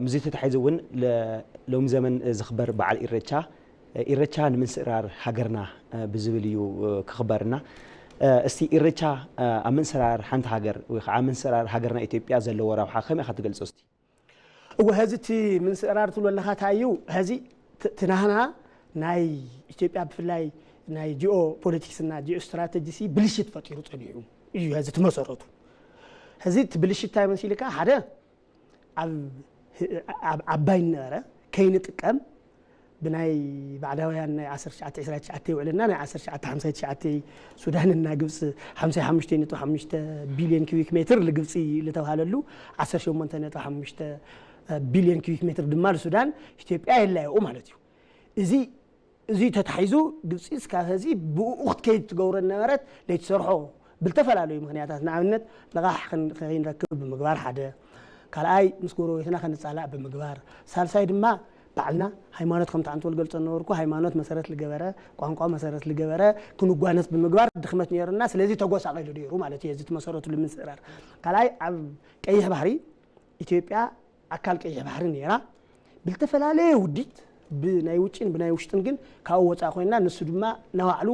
ምስዚ ተታሒዙ እውን ሎሚ ዘመን ዝኽበር በዓል ኢረቻ፣ ኢረቻ ንምንስእራር ሃገርና ብዝብል እዩ ክኽበርና። እስቲ ኢረቻ ኣብ ምንስራር ሓንቲ ሃገር ወይ ከዓ ምንስራር ሃገርና ኢትዮጵያ ዘለዎ ረብሓ ከመይ ኢኻ ትገልጾ እስቲ? እወ፣ ሀዚ እቲ ምንስእራር ትብሎ ኣለኻ እንታይ እዩ? ሀዚ ትናህና ናይ ኢትዮጵያ ብፍላይ ናይ ጂኦ ፖለቲክስ እና ጂኦ ስትራቴጂ ሲ ብልሽት ፈጢሩ ጸኒሑ እዩ። ሀዚ ትመሰረቱ ሀዚ እቲ ብልሽት እንታይ መሲልካ ሓደ ኣብ ዓባይ ነበረ ከይንጥቀም ብናይ ባዕዳውያን ናይ ዓሰርተ ትሽዓተ ዕስራ ትሽዓተ ይውዕልና ናይ ዓሰርተ ትሽዓተ ሓምሳ ትሽዓተ ሱዳንና ግብፂ ሓምሳ ሓሙሽተ ነጥቢ ሓሙሽተ ቢልዮን ኪቢክ ሜትር ልግብፂ ልተባሃለሉ ዓሰርተ ሸሞንተ ነጥቢ ሓሙሽተ ቢልዮን ኪቢክ ሜትር ድማ ልሱዳን ኢትዮጵያ የላየኡ ማለት እዩ። እዚ እዚ ተታሒዙ ግብፂ እስካብ ሀዚ ብኡ ክትከይድ ትገብሮ ነበረት ለይትሰርሖ ብልተፈላለዩ ምክንያታት ንኣብነት ልቓሕ ከይንረክብ ብምግባር ሓደ ካልኣይ ምስ ጎረቤትና ከንፃላእ ብምግባር ሳልሳይ ድማ ባዕልና ሃይማኖት ከምቲ ኣንተ ልገልፆ ነበርኩ ሃይማኖት መሰረት ልገበረ ቋንቋ መሰረት ልገበረ ክንጓነስ ብምግባር ድኽመት ነይሩና ስለዚ ተጎሳቒሉ ነይሩ ማለት እዩ እዚ ትመሰረቱ ልምንስእራር ካልኣይ ኣብ ቀይሕ ባህሪ ኢትዮጵያ ኣካል ቀይሕ ባሕሪ ነይራ። ብልተፈላለየ ውዲት ብናይ ውጭን ብናይ ውሽጥን ግን ካብኡ ወፃእ ኮይና ንሱ ድማ ናባዕሉ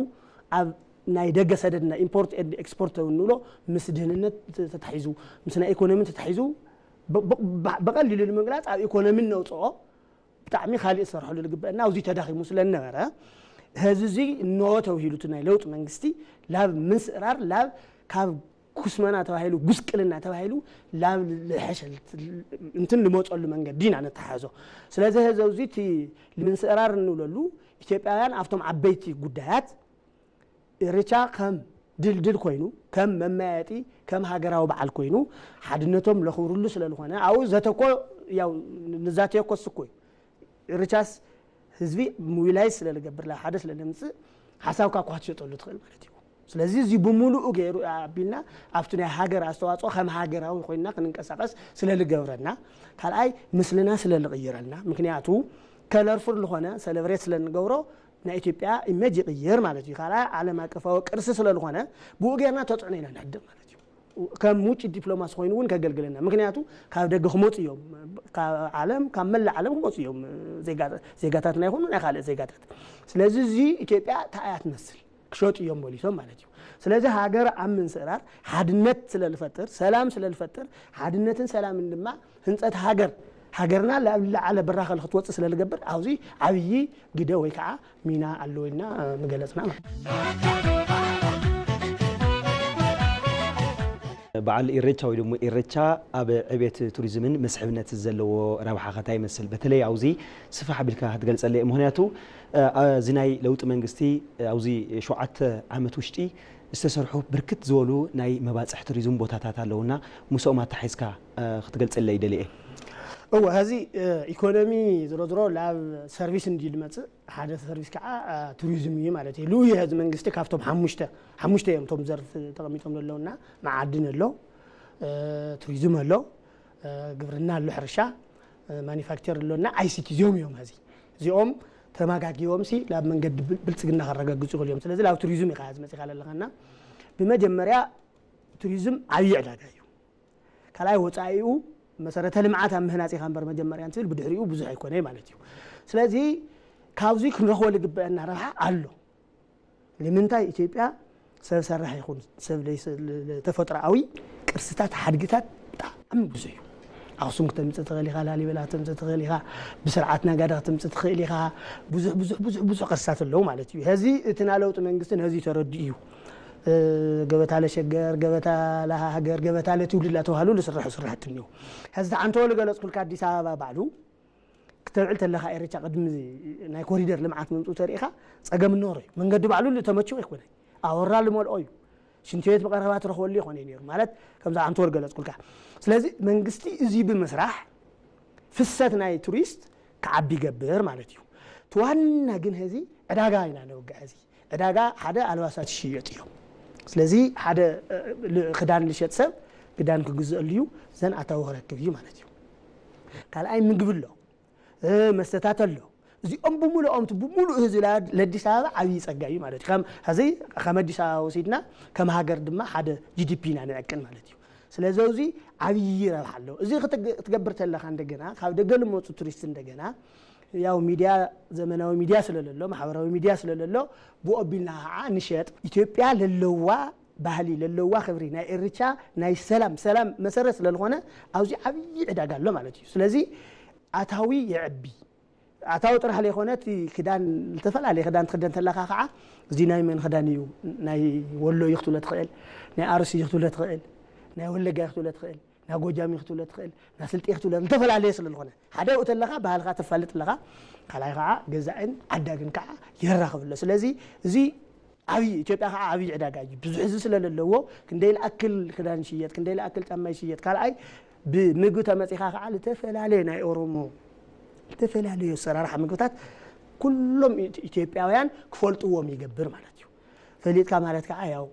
ኣብ ናይ ደገ ሰደድና ኢምፖርት ኤንድ ኤክስፖርት እንብሎ ምስ ድህንነት ተታሒዙ ምስ ናይ ኢኮኖሚ ተታሒዙ ብቐሊሉ ንምግላፅ ኣብ ኢኮኖሚ ነውፅኦ ብጣዕሚ ካልእ ዝሰርሐሉ ዝግበአና ኣብዚ ተዳኺሙ ስለነበረ ህዚ እዚ እነሆ ተብሂሉ እቲ ናይ ለውጥ መንግስቲ ላብ ምስእራር ላብ ካብ ኩስመና ተባሂሉ ጉስቅልና ተባሂሉ ላብ ልሐሸ እንትን ልመፀሉ መንገዲ ኢና ነተሓዞ ስለዚ ህዚ ኣብዚ እቲ ምንስእራር እንብለሉ ኢትዮጵያውያን ኣብቶም ዓበይቲ ጉዳያት ኢሬቻ ከም ድልድል ኮይኑ ከም መመያየጢ ከም ሃገራዊ በዓል ኮይኑ ሓድነቶም ለኽብርሉ ስለዝኾነ ኣብኡ ዘተኮ ያው ንዛተዮ ኮስ እኮ እዩ ኢሬቻስ ህዝቢ ሞቢላይዝ ስለልገብር ላ ሓደ ስለልምፅእ ሓሳብካ እኳ ትሸጠሉ ትኽእል ማለት እዩ ስለዚ እዚ ብምሉኡ ገይሩ ኣቢልና ኣብቲ ናይ ሃገር ኣስተዋፅኦ ከም ሃገራዊ ኮይና ክንንቀሳቀስ ስለልገብረና ካልኣይ ምስልና ስለልቕይረልና ምክንያቱ ከለርፉል ዝኾነ ሰለብሬት ስለንገብሮ ናይ ኢትዮጵያ ኢሜጅ ይቕይር ማለት እዩ። ካልኣይ ዓለም ኣቀፋዊ ቅርሲ ስለዝኾነ ብኡ ጌርና ተፅዕኖ ኢና ንሕድር ማለት እዩ። ከም ውጭ ዲፕሎማሲ ኮይኑ እውን ከገልግለና ምክንያቱ ካብ ደገ ክመፁ እዮም ካብ ዓለም ካብ መላእ ዓለም ክመፁ እዮም ዜጋታትና ይኹኑ ናይ ካልእ ዜጋታት ስለዚ እዚ ኢትዮጵያ እንታይ እያ ትመስል ክሸጡ እዮም መሊሶም ማለት እዩ። ስለዚ ሃገር ኣብ ምንስእራር ሓድነት ስለልፈጥር ሰላም ስለልፈጥር ሓድነትን ሰላምን ድማ ህንፀት ሃገር ሃገርና ላብ ዝለዓለ ብራኸ ንክትወፅእ ስለልገብር ኣብዚ ዓብዪ ግደ ወይ ከዓ ሚና ኣለዎ ኢልና ምገለፅና ማለት እዩ። በዓል ኢሬቻ ወይ ደግሞ ኢሬቻ ኣብ ዕቤት ቱሪዝምን መስሕብነት ዘለዎ ረብሓ ከታይ ይመስል በተለይ ኣብዚ ስፋሕ ቢልካ ክትገልፀለይ ምክንያቱ እዚ ናይ ለውጢ መንግስቲ ኣብዚ ሸውዓተ ዓመት ውሽጢ ዝተሰርሑ ብርክት ዝበሉ ናይ መባፅሕ ቱሪዝም ቦታታት ኣለውና ምስኦም ኣታሒዝካ ክትገልፀለይ ደልየ እወ ሀዚ ኢኮኖሚ ዝሮ ዝሮ ላብ ሰርቪስ እንዲ ልመፅእ ሓደ ሰርቪስ ከዓ ቱሪዝም እዩ ማለት እዩ ልኡ ዩ ሀዚ መንግስቲ ካብቶም ሓሙሽተ ሓሙሽተ እዮም እቶም ዘርፍ ተቐሚጦም ዘለውና መዓድን ኣሎ ቱሪዝም ኣሎ ግብርና ኣሎ ሕርሻ ማኒፋክቸር ኣሎ እና ኣይሲቲ እዚኦም እዮም ሀዚ እዚኦም ተመጋጊቦም ሲ ናብ መንገዲ ብልፅግና ከረጋግፁ ይኽእሉ እዮም ስለዚ ናብ ቱሪዝም ኢኻ ዝመፅኻ ዘለኻና ብመጀመርያ ቱሪዝም ዓብዪ ዕዳጋ እዩ ካልኣይ ወፃኢኡ መሰረተ ልምዓት ኣብ ምህናፅ ኢኻ እምበር መጀመርያ እንትብል ብድሕሪኡ ብዙሕ ኣይኮነ ማለት እዩ ስለዚ ካብዚ ክንረኽቦ ዝግበአና ረብሓ ኣሎ ንምንታይ ኢትዮጵያ ሰብ ሰራሕ ይኹን ሰብ ተፈጥሮኣዊ ቅርስታት ሓድግታት ብጣዕሚ ብዙሕ እዩ ኣክሱም ክተምፅእ ትኽእል ኢኻ ላሊበላ ክተምፅእ ትኽእል ኢኻ ብስርዓት ነጋዳ ክተምፅእ ትኽእል ኢኻ ብዙሕ ብዙሕ ብዙሕ ብዙሕ ቅርስታት ኣለዉ ማለት እዩ ሀዚ እቲ ናይ ለውጢ መንግስትን ሀዚ ተረድኡ እዩ ገበታ ለሸገር ገበታ ለሃገር ገበታ ለትውልድ ላተባህሉ ዝስርሑ ስራሕቲ እኒው ሀዚ ተዓንተወ ዝገለፅኩልካ ኣዲስ ኣበባ ባዕሉ ክተብዕል ተለኻ ኤረቻ ቅድሚ ናይ ኮሪደር ልምዓት ምምፅኡ ተሪኢኻ ፀገም እነሮ እዩ መንገዲ ባዕሉ ተመችዎ ኣይኮነ ኣወራ ልመልኦ እዩ ሽንቲ ቤት ብቀረባ ትረኽበሉ ይኾነ ነይሩ ማለት ከምዚ ኣንተ ወርገለፅኩልካ ስለዚ መንግስቲ እዚ ብምስራሕ ፍሰት ናይ ቱሪስት ክዓቢ ይገብር ማለት እዩ ትዋና ግን ህዚ ዕዳጋ ኢና ነውግዕ ህዚ ዕዳጋ ሓደ ኣልባሳት ይሽየጥ እዮም ስለዚ ሓደ ክዳን ልሸጥ ሰብ ክዳን ክግዝአሉ እዩ ዘን ኣታዊ ክረክብ እዩ ማለት እዩ ካልኣይ ምግቢ ኣሎ መስተታት ኣሎ እዚኦም ብምሉኦም እቲ ብምሉእ ህዝቢ ለኣዲስ ኣበባ ዓብዪ ፀጋ እዩ ማለት እዩ። ከም ሕዚ ከም ኣዲስ ኣበባ ወሲድና ከም ሃገር ድማ ሓደ ጂ ዲ ፒ ኢና ንዕቅን ማለት እዩ። ስለዚ እዚ ዓብዪ ረብሓ ኣለዎ። እዚ ክትገ- ክትገብር ተለኻ እንደገና ካብ ደገ ልመፁ ቱሪስት እንደገና ያው ሚድያ ዘመናዊ ሚድያ ስለለሎ ማሕበራዊ ሚድያ ስለለሎ ብኦቢልና ከዓ ንሸጥ። ኢትዮጵያ ለለዋ ባህሊ ለለዋ ክብሪ ናይ እርቻ ናይ ሰላም ሰላም መሰረት ስለዝኾነ ኣብዚ ዓብዪ ዕዳጋ ኣሎ ማለት እዩ። ስለዚ ኣታዊ የዕቢ ኣታዊ ጥራሕ ዘይኮነ እቲ ክዳን ዝተፈላለየ ክዳን ትክደን ተለካ ከዓ እዚ ናይ መን ክዳን እዩ? ናይ ወሎ እዩ ክትብሎ ትኽእል፣ ናይ ኣርሲ እዩ ክትብሎ ትኽእል፣ ናይ ወለጋ እዩ ክትብሎ ትኽእል፣ ናይ ጎጃም እዩ ክትብሎ ትኽእል፣ ናይ ስልጤ ክትብሎ ዝተፈላለየ ስለ ዝኾነ ሓደ ኣብኡ ተለካ ባህልካ ተፋልጥ ኣለካ። ካልኣይ ከዓ ገዛእን ዓዳግን ከዓ የራኽብ ኣሎ። ስለዚ እዚ ዓብዪ ኢትዮጵያ ከዓ ዓብዪ ዕዳጋ እዩ። ብዙሕ ህዝቢ ስለ ዘለዎ ክንደይ ልኣክል ክዳን ይሽየጥ፣ ክንደይ ልኣክል ጫማ ይሽየጥ። ካልኣይ ብምግቢ ተመፂኻ ከዓ ዝተፈላለየ ናይ ኦሮሞ ዝተፈላለዩ ኣሰራርሓ ምግብታት ኩሎም ኢት- ኢትዮጵያውያን ክፈልጥዎም ይገብር ማለት እዩ። ፈሊጥካ ማለት ከዓ ያው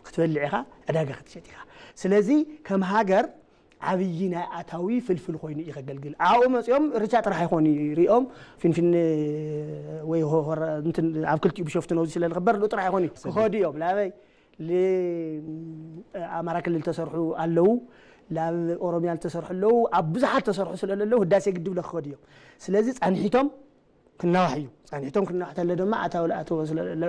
ክትበልዕ ኢኻ፣ ዕዳጋ ክትሸጥ ኢኻ። ስለዚ ከም ሃገር ዓብዪ ናይ ኣታዊ ፍልፍል ኮይኑ እዩ ከገልግል። ኣብኡ መፂኦም ርቻ ጥራሕ ይኾኑ ሪኦም ፊንፊን ወይ ሆ- ሆረ- እንትን ኣብ ክልቲኡ ቢሾፍቱ ነዚ ስለ ዝኽበር ንኡ ጥራሕ ይኾኑ ክኸዱ እዮም ላበይ ል- ኣማራ ክልል ተሰርሑ ኣለዉ፣ ላብ ኦሮሚያ ዝተሰርሑ ኣለዉ፣ ኣብ ብዙሓት ተሰርሑ ስለ ዘለዉ ህዳሴ ግድብ ለክኸዱ እዮም። ስለዚ ፃንሒቶም ክናዋሕ እዩ። ፃኒሕቶም ክናዋሕ ተለ ድማ ኣታዊ ለኣተወ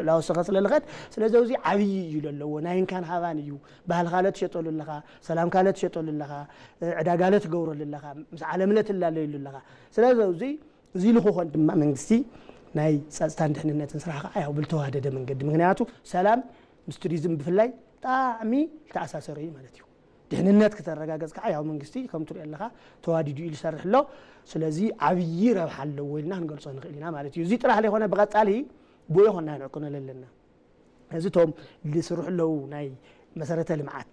ላወሰኸ ስለ ልኸድ ስለዚ ኣብዚ ዓብዪ እዩ ለለዎ ናይ እንካን ሃባን እዩ። ባህልካ ለትሸጠሉ ኣለኻ፣ ሰላምካ ለትሸጠሉ ኣለኻ፣ ዕዳጋ ለትገብረሉ ኣለኻ፣ ምስ ዓለም ለትላለየሉ ኣለኻ። ስለዚ ኣብዚ እዚ ኢሉ ክኾን ድማ መንግስቲ ናይ ፀፅታን ድሕንነትን ስራሕ ከዓ ያው ብልተዋደደ መንገዲ ምክንያቱ ሰላም ምስ ቱሪዝም ብፍላይ ብጣዕሚ ዝተኣሳሰረ እዩ ማለት እዩ። ድሕንነት ክተረጋገፅ ከዓ ያው መንግስቲ ከም ትሪኦ ኣለካ ተዋዲዱ እዩ ዝሰርሕ ኣሎ። ስለዚ ዓብዪ ረብሓ ኣለዎ ኢልና ክንገልፆ ንኽእል ኢና ማለት እዩ። እዚ ጥራሕ ዘይኮነ ብቐፃሊ ብኡ ይኾና ንዕቅኖ ዘለና እዚ እቶም ዝስርሑ ኣለዉ ናይ መሰረተ ልምዓት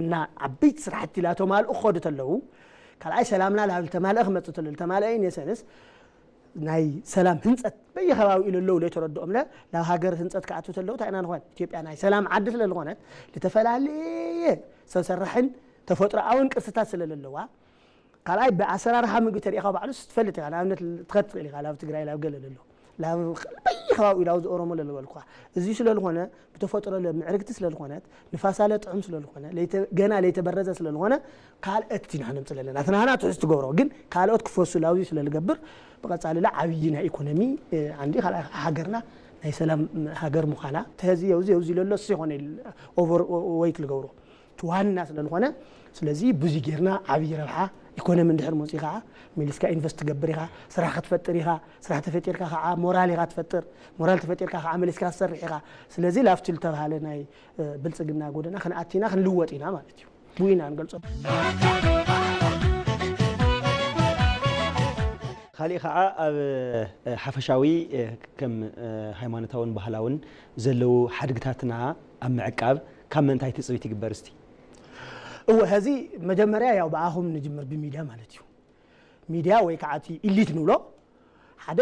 እና ዓበይቲ ስራሕቲ ላተማልኡ ክኸዱ ተለዉ ካልኣይ ሰላምና ላብ ዝተማልአ ክመፅእ ተሎ ዝተማልአ ኢነሰንስ ናይ ሰላም ህንፀት በየከባቢኡ ለለዉ ለይተረድኦምለ ናብ ሃገር ህንፀት ክኣቱ ተለዉ እንታይ ኢና ንኾን ኢትዮጵያ ናይ ሰላም ዓዲ ስለዝኾነት ዝተፈላለየ ሰብ ሰራሕን ተፈጥሮኣውን ቅርስታት ስለለለዋ ካልኣይ ብኣሰራርሓ ምግቢ ተሪኢኻ ባዕሉስ ትፈልጥ ኢኻ ንኣብነት ትኸድ ትኽእል ኢኻ ናብ ትግራይ ናብ ገለ ለሎ ናብ በይከባቢኡ ናብ ዝኦሮሞ ለለበልኳ እዚ ስለዝኾነ ብተፈጥሮ ለምዕርግቲ ስለዝኾነት ንፋሳ ለጥዑም ስለዝኾነ ለይተ- ገና ለይተበረዘ ስለዝኾነ ካልኦት ኢና ነምፅእ ዘለና ትናና ትሕዝ ትገብሮ ግን ካልኦት ክፈሱ ላብዚ ስለዝገብር ብቐፃሊ ላ ዓብዪ ናይ ኢኮኖሚ እ፣ ዓንዲ ካልኣይ ከዓ ሃገርና ናይ ሰላም ሃገር ምዃና ተዚ የውዚ የውዚ ለሎ ስ ይኾነ ኦቨር ወይት ልገብሮ እቲ ዋና ስለ ዝኾነ ስለዚ ብዙ ጌርና ዓብዪ ረብሓ ኢኮኖሚ እንድሕር መፅኡ ከዓ ሚሊስካ ኢንቨስት ትገብር ኢኻ ስራሕ ክትፈጥር ኢኻ ስራሕ ተፈጢርካ ከዓ ሞራል ኢኻ ትፈጥር ሞራል ተፈጢርካ ከዓ መሊስካ ትሰርሕ ኢኻ ስለዚ ላፍቲ ዝተባሃለ ናይ እ፣ ብልፅግና ጎደና ክንኣቲና ክንልወጥ ኢና ማለት እዩ ብኡ ኢና ንገልፆ ካሊእ ከዓ ኣብ ሓፈሻዊ ከም ሃይማኖታውን ባህላውን ዘለዉ ሓድግታትና ኣብ ምዕቃብ ካብ ምንታይ ትፅቢት ይግበር እስቲ? እወ ሕዚ መጀመርያ ያው ብኣኹም ንጅምር ብሚድያ ማለት እዩ ሚድያ ወይ ከዓ እቲ ኢሊት ንብሎ ሓደ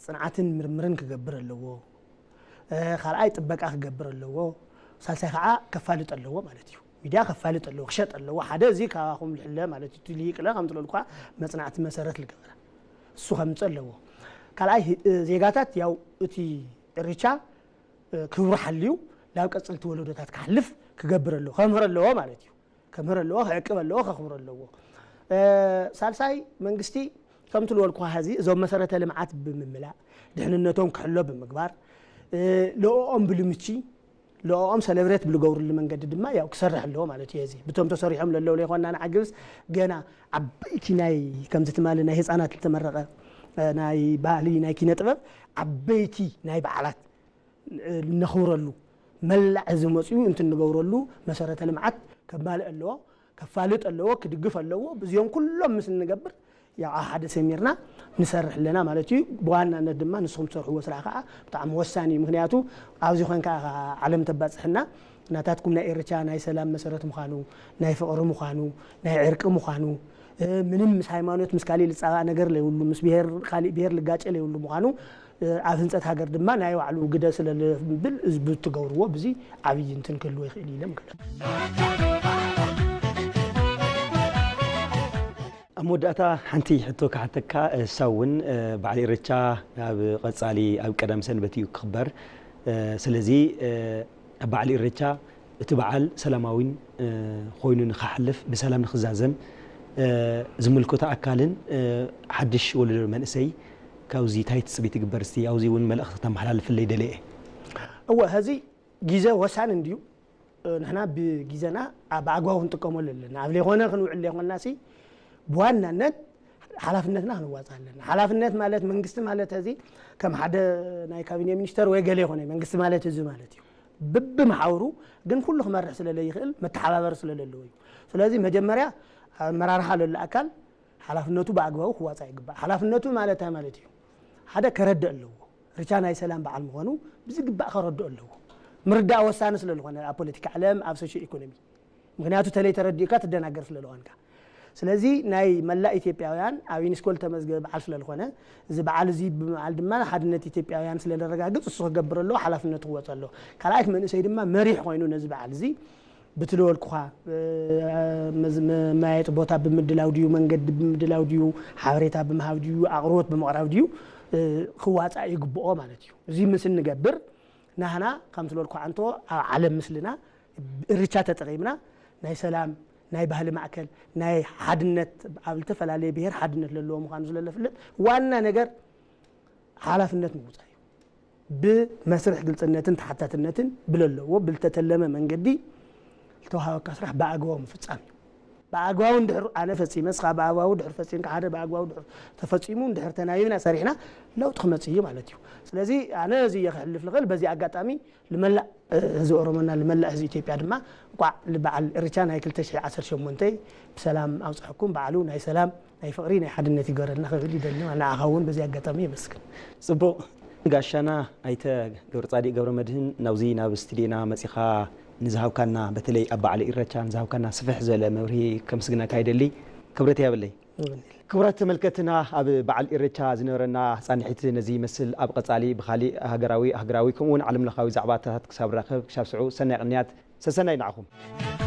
ፅንዓትን ምርምርን ክገብር ኣለዎ ካልኣይ ጥበቃ ክገብር ኣለዎ ሳልሳይ ከዓ ከፋልጥ ኣለዎ ማለት እዩ ሚድያ ከፋልጥ ኣለዎ ክሸጥ ኣለዎ ሓደ እዚ ካባኹም ልሕለ ማለት እዩ ልይቅለ ከም ትለልኳ መፅናዕቲ መሰረት ልገበረ እሱ ከምፅእ ኣለዎ ካልኣይ ዜጋታት ያው እቲ እርቻ ክብሩ ሓልዩ ናብ ቀፅልቲ ወለዶታት ክሓልፍ ክገብር ኣለዎ ከምህር ኣለዎ ማለት እዩ ከምህር ኣለዎ ክዕቅብ ኣለዎ ከኽብር ኣለዎ ሳልሳይ መንግስቲ ከምቲ ዝበልኩ ሀዚ እዞም መሰረተ ልምዓት ብምምላእ ድሕንነቶም ክሕሎ ብምግባር ለኦኦም ብልምቺ ለኦኦም ሰለብሬት ብልገብሩሉ መንገዲ ድማ ያው ክሰርሕ ኣለዎ ማለት እዩ ዚ ብቶም ተሰሪሖም ለለው ለይኮና ንዓግብስ ገና ዓበይቲ ናይ ከምዚ ትማሊ ናይ ህፃናት ዝተመረቀ ናይ ባህሊ ናይ ኪነ ጥበብ ዓበይቲ ናይ በዓላት ነኽብረሉ መላእ ህዝቢ መፅኡ እንትንገብረሉ መሰረተ ልምዓት ከማልእ ኣለዎ ከፋልጥ ኣለዎ ክድግፍ ኣለዎ ብዚኦም ኩሎም ምስ እንገብር ያው ኣብ ሓደ ሰሚርና ንሰርሕ ኣለና ማለት እዩ ብዋናነት ድማ ንስኹም ትሰርሕዎ ስራሕ ከዓ ብጣዕሚ ወሳኒ እዩ ምክንያቱ ኣብዚ ኮንካ ዓለም ተባፅሕና ናታትኩም ናይ ኤርትራ ናይ ሰላም መሰረት ምዃኑ ናይ ፍቕሪ ምዃኑ ናይ ዕርቂ ምዃኑ ምንም ምስ ሃይማኖት ምስ ካሊእ ልፃባእ ነገር ለይብሉ ምስ ብሄር ካሊእ ብሄር ልጋጨ ለይብሉ ምዃኑ ኣብ ህንፀት ሃገር ድማ ናይ ባዕሉ ግደ ስለልብል እዚ ብትገብርዎ ብዚ ዓብዪ እንትን ክህልዎ ይኽእል እዩ ኢለ ምክእል። ኣብ መወዳእታ ሓንቲ ሕቶ ክሓተካ፣ እሳ እውን በዓል ኢሬቻ ኣብ ቀጻሊ ኣብ ቀዳም ሰንበት እዩ ክኽበር። ስለዚ ኣብ በዓል ኢሬቻ እቲ በዓል ሰላማዊን ኮይኑ ንኽሓልፍ፣ ብሰላም ንኽዛዘም ዝምልከቶ ኣካልን ሓድሽ ወለዶ መንእሰይ ካብዚ እንታይ ትጽቢት ይግበር? እስቲ ኣብዚ እውን መልእኽቲ ክተመሓላልፍለይ ደልየ። እወ፣ ሕዚ ግዜ ወሳኒ እንድዩ። ንሕና ብግዜና ብኣግባቡ ክንጥቀመሉ ኣለና። ኣብ ዘይኮነ ክንውዕል ዘይኮንና ሲ ብዋናነት ሓላፍነትና ክንዋፃእ ኣለና። ሓላፍነት ማለት መንግስቲ ማለት እዚ ከም ሓደ ናይ ካቢኔ ሚኒስተር ወይ ገለ ይኮነ መንግስቲ ማለት እዚ ማለት እዩ። ብብመሓውሩ ግን ኩሉ ክመርሕ ስለለይኽእል መተሓባበሪ ስለለለዎ እዩ። ስለዚ መጀመርያ ኣመራርሓ ለሎ ኣካል ሓላፍነቱ ብኣግባቡ ክዋፃእ ይግባእ። ሓላፍነቱ ማለት እንታይ ማለት እዩ? ሓደ ከረድእ ኣለዎ። ርቻ ናይ ሰላም በዓል ምዃኑ ብዝግባእ ከረድኦ ኣለዎ። ምርዳእ ወሳኒ ስለ ዝኾነ ኣብ ፖለቲካ ዓለም ኣብ ሶሽዮ ኢኮኖሚ፣ ምክንያቱ ተለይ ተረዲእካ ትደናገር ስለ ዝኾንካ። ስለዚ ናይ መላእ ኢትዮጵያውያን ኣብ ዩኒስኮ ዝተመዝገበ በዓል ስለ ዝኾነ እዚ በዓል እዚ ብምዓል ድማ ሓድነት ኢትዮጵያውያን ስለ ዘረጋግፅ እሱ ክገብር ኣለዎ፣ ሓላፍነቱ ክወፅ ኣለዎ። ካልኣይ እቲ መንእሰይ ድማ መሪሕ ኮይኑ ነዚ በዓል እዚ ብትለወልኩኻ መያየጢ ቦታ ብምድላው ድዩ፣ መንገዲ ብምድላው ድዩ፣ ሓበሬታ ብምሃብ ድዩ፣ ኣቕርቦት ብምቕራብ ድዩ ክዋፃእ ይግብኦ ማለት እዩ። እዚ ምስ እንገብር ናህና ከም ትለወልኩ ዓንቶ ኣብ ዓለም ምስልና እርቻ ተጠቒምና ናይ ሰላም ናይ ባህሊ ማእከል ናይ ሓድነት ኣብ ዝተፈላለየ ብሄር ሓድነት ለለዎ ምዃኑ ስለለፍለጥ ዋና ነገር ሓላፍነት ምውፃእ እዩ። ብመስርሕ ግልፅነትን ተሓታትነትን ብለለዎ ብልተተለመ መንገዲ ዝተዋሃበካ ስራሕ ብኣግባቡ ምፍፃም እዩ። ብኣግባቡ እንድሕር ኣነ ፈፂመ እስኻ ብኣግባቡ ድሕር ፈፂምካ ሓደ ብኣግባቡ ድሕር ተፈፂሙ እንድሕር ተናቢብና ሰሪሕና ለውጢ ክመፅእ እዩ ማለት እዩ። ስለዚ ኣነ እዚ እየ ክሕልፍ ልኽእል። በዚ ኣጋጣሚ ልመላእ ህዝቢ ኦሮሞና ልመላእ ህዝቢ ኢትዮጵያ ድማ እንኳዕ ልበዓል እርቻ ናይ ክልተ ሽሕ ዓሰርተ ሸሞንተ ብሰላም ኣውፅሐኩም። በዓሉ ናይ ሰላም ናይ ፍቕሪ ናይ ሓድነት ይገረልና ክብል ይደሊ። ንዓኻ እውን በዚ ኣጋጣሚ የመስግን። ጽቡቕ ጋሻና ኣይተ ገብረጻዲቅ ገብረመድህን ናብዚ ናብ ስቱዲዮና መጺኻ ንዝሃብካና በተለይ ኣብ በዓል ኢረቻ ንዝሃብካና ስፍሕ ዝበለ መብርሂ ከምስግነካ ይደሊ። ክብረት ያብለይ። ክቡራት ተመልከትና ኣብ በዓል ኢሬቻ ዝነበረና ጻንሒት ነዚ ይመስል። ኣብ ቀጻሊ ብኻሊእ ሃገራዊ ኣህግራዊ ከምኡ እውን ዓለም ለኻዊ ዛዕባታት ክሳብ ንራኸብ ክሳብ ስዑ ሰናይ ቅንያት ሰሰናይ ንዓኹም።